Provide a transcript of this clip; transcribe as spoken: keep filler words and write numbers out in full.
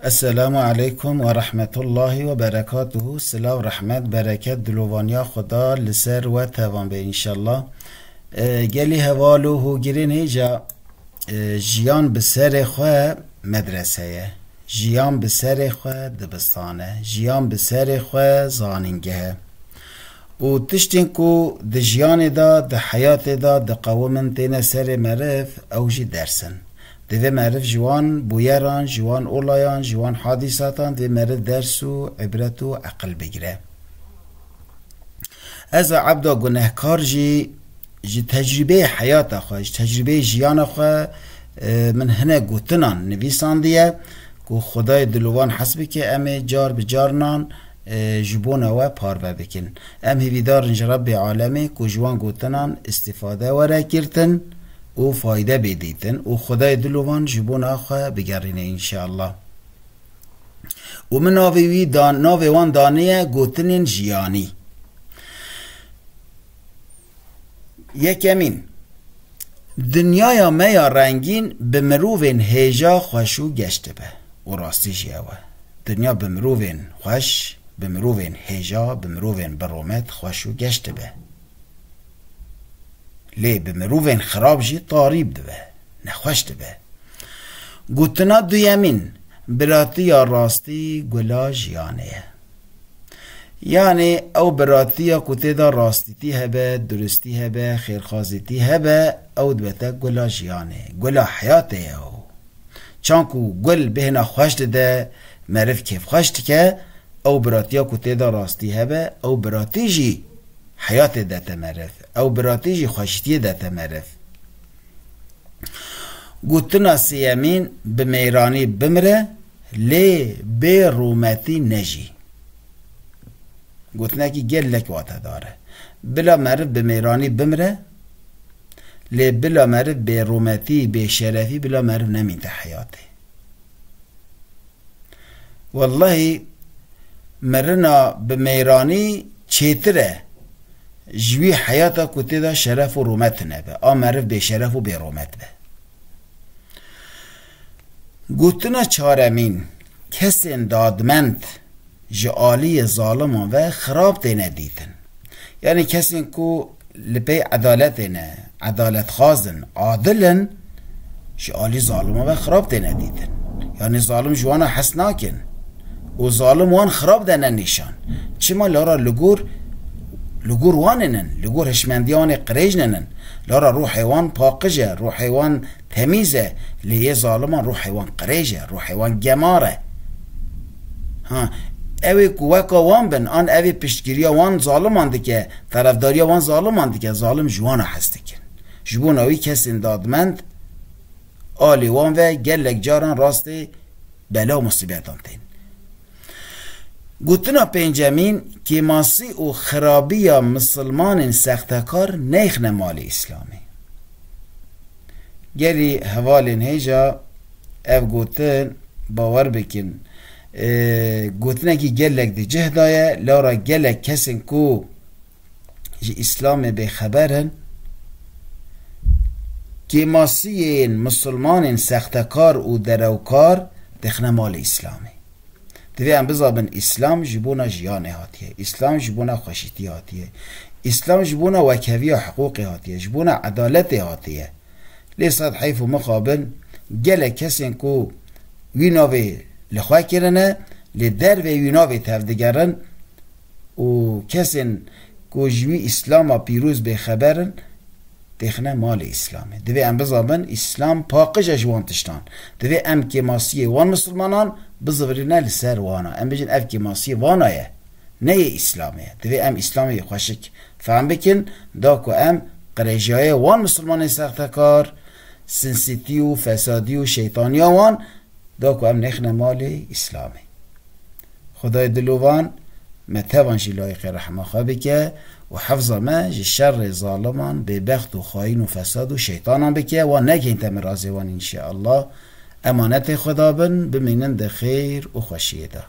Esselamu aleykum ve rahmetullahi ve berekatuhu. Silav, rehmet, bereket, dilovaniya Xuda li ser we tevan be înşallah. E, gelî heval û hogirên hêja, e, jiyan bi serê xwe medrese ye. Jiyan bi serê xwe dibistan e. Jiyan bi serê xwe zanîngeh e. Û tiştên ku di jiyanê de, di heyatê de diqewimin têne serê meriv, ew jî ders in. Divê meriv ji wan bûyeran, ji wan olayan, ji wan hadîsatan divê meriv ders û ibret û eqil bigire. Ez a ebda gunehkar jî ji tecrûbeyê heyata xwe, ji tecrûbeyê jiyana xwe, e, min hinek gotinan nivîsandiye ku Xwedayê dilovan hes bike, em ê car bi carinan, e, ji bona we parve bikin. Em hêvîdar in ji Rebbê alemê ku ji wan gotinan îstîfade were girtin û fayde bê dîtin û Xwedayê dilovan ji bona xwe bigerîne înşeallah. Û min navê wî dan, navê wan daniye gotinên jiyanî. Yekemîn, dinyaya me ya rengîn bi mirovên hêja xweş û geş dibe. Û rastî jî ew e. Dinya bi mirovên xweş, bi mirovên hêja, bi mirovên bi rûmet xweş û geş dibe. Lê bi mirovên xirab jî tarî dibe, nexweş dibe. Gotina duyemîn, biratiya rastî gula jiyanê ye. Yanî ew biratiya ku tê de rastîtî hebe, duristî hebe, xêrxwazîtî hebe, ew dibe te gula jiyanê, gula heyatê ye ew. Çanku gul bêhna xweş dide, meriv kêfxweş dike, ew biratiya ku tê de rastî hebe, ew biratî jî heyatê dete meriv, ew biratî jî xweşîtiyê dete meriv. Gotina sêyemîn, bi mêranî bimire, lê bê rûmetî nejî. Gotinekî gelek watedar e. Bila meriv bi mêranî bimire, lê bila meriv bê rûmetî, bê şerefî, bila meriv nemînte heyatê. Wellahî, mirina bi mêranî çêtir e ji wî heyata ku tê de şeref û rûmet tune be. A meriv bêşeref û bêrûmet be. Gotina çaremîn, kesên dadmend ji aliyê zaliman ve xirab têne dîtin. Yanî kesên ku li pey edaletê ne, edaletxwaz in, adil in, ji alî zaliman ve xirab têne dîtin. Yanî zalim ji wana hes nakin. Û zalim wan xirab dene nîşan. Çima? Lara li gor, li gor wan nin, li gor hişmendiya wan ê qirêj nin. Lara ruhê wan paqij e, ruhê wan temîz e, lê yê zaliman ruhê wan qirêj e, ruhê wan gemar e. Ha, ew ê ku weka wan bin, an ev ê piştgiriya wan zaliman dike, terefdariya wan zaliman dike, zalim ji wan re hez dikin. Ji bona wî kesên dadmend alî wan ve gelek caran rastê bela û musîbetan tên. Gotina pêncemîn, kêmasî û xirabiya misilmanên sextekar neyxne malê Îslamê. Gelî hevalên hêja ev gotin bawer bikin, e, gotinekî gelek di cih de ye, lewra gelek kesên ku ji Îslamê bêxeber in, kêmasiyên misilmanên sextekar û derewkar dixine malê Îslamê. Divê em bizabin Îslam ji bona jiyanê hatiye, Îslam ji bona xweşîtiyê hatiye, Îslam ji bona wekheviya hiqûqê hatiye, ji bona edaletê hatiye. Lê sed heyf û mixabin gelek kesên ku wî navê li xwe kirine, li dervê wî navê tevdigerin û kesên ku ji wî Îslama pîroz bêxeber in, têxine malê Îslamê. Divê em bizabin Îslam paqij e ji wan tiştan. Divê em kêmasiyê wan misilmanan bizivirîne li ser wana. Em bêjin ev kêmasiyê wana ye. Ne yê Îslamê ye. Divê em Îslamê yê xweşik fehm bikin, da ku em qirêjiyayê wan misilmanên sextekar, sinsîtî û fesadî û şeytaniya wan, da ku em nêxine malê Îslamê. Xwedayê dilovan me tevan jî layîqê rehma xwe bike û hefza me ji şerê zaliman, bêbext û xayîn û fesad û şeytanan bike, wan nekeyîn te mirazê wan înşeallah. Emanetê Xweda bin, bimînin di xêr û xweşiyê de.